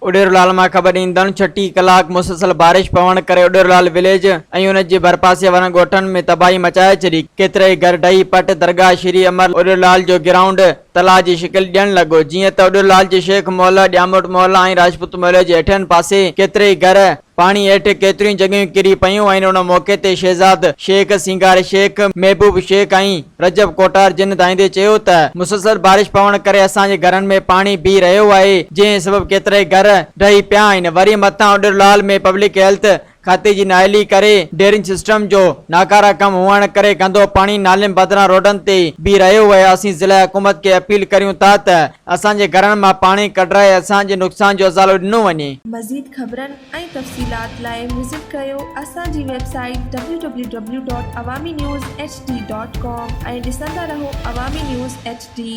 اڏيرولال مان خبر ڏيندڙ 36 ڪلاڪ مسلسل بارش پوڻ ڪري اڏيرولال وليج ۽ ان جي ڀرپاسي وارن ڳوٺن ۾ تباهي مچائي ڇڏي، ڪيترائي گهر ڊهي پٽ، درگاهه شري امر اڏيرولال جو گرائونڊ تلاء جي شڪل ڏيڻ لڳو، جيئن ته اڏيرولال جي شيخ محله، ڄاموٽ محله ۽ راجپوت محلي جي هيٺين پاسي ڪيترائي گهر پاڻي هيٺ ڪيتريون جڳهيون ڪري پيون آهن، ان موقعي تي شهزاد شيخ، سينگار شيخ، محبوب شيخ ۽ رجب ڪوٽار جن دانهيندي چيو ته مسلسل بارش پوڻ ڪري اسان جي گهرن ۾ پاڻي بيهي رهيو آهي، جنهن سبب ڪيترائي گهر ڊهي پيا آهن، وري مٿان اڏيرلال ۾ پبلڪ هيلٿ کاتي جي نااهلي ڪري ڊرينج سسٽم جو ناڪاره ڪم هئڻ ڪري گندو پاڻي نالين بدران روڊن تي بيهي رهيو آهي، اسين ضلعي حڪومت کي اپيل ڪريون ٿا ته اسان جي گهرن مان پاڻي ڪڍرائي اسان جي نقصان جو ازالو ڏنو وڃي. مزيد خبرن ۽ تفصيلات لاء وزٽ ڪريو اسان جي website W W W dot Awami news H D dot com ۽ ڏسندا رهو عوامي نيوز ايڇ ڊي.